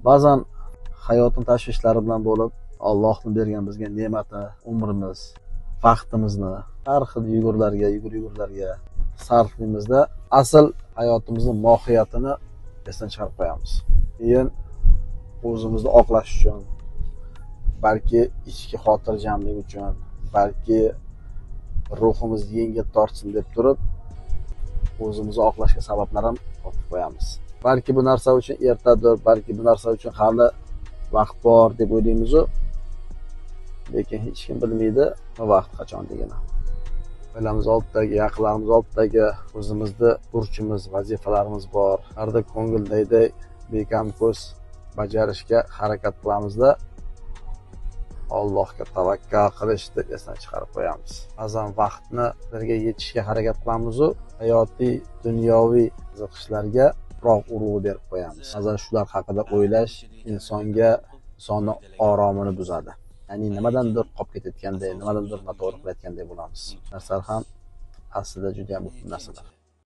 Ba'zan hayotning tashvishlari bilan bo'lib, Allohning bergan bizga ne'mati, umrimiz, vaqtimizni har xil yugurlarga, yugur-yugurlarga sarflaymizda, asl hayotimizning mohiyatini esdan chiqarib qo'yamiz. Keyin o'zimizni oqlash uchun, balki ichki xotirjamlik uchun, balki ruhimiz yengil tortsin deb turib, o'zimizni oqlashga sabablar ham topib qo'yamiz. Balki bu narsa uchun ertadir, balki bu narsa uchun hali vaqt bor deb o'ylaymiz-u, lekin hech kim bilmaydi vaqt qachonligini. Oilamiz oldidagi, yaqinlarimiz oldidagi o'zimizni burchimiz, vazifalarimiz bor. Harda ko'ngildagidek bekam ko'z bajarishga harakat qilamizda, Allohga tavakkal qilishni esdan chiqarib qo'yamiz. Ba'zan vaqtni birga yetishga harakat qilamiz-u, hayotiy, dunyoviy qiziqishlarga ko'proq urg'u berib qo'yamiz. Ba'zan shular haqida o'ylash insonga, insonni oromini buzadi. Ya'ni nimadandir qolib ketayotganday, nimadandir noto'g'ri qilayotganday bo'lamiz. Narsalar ham aslida juda ham muhim narsalar.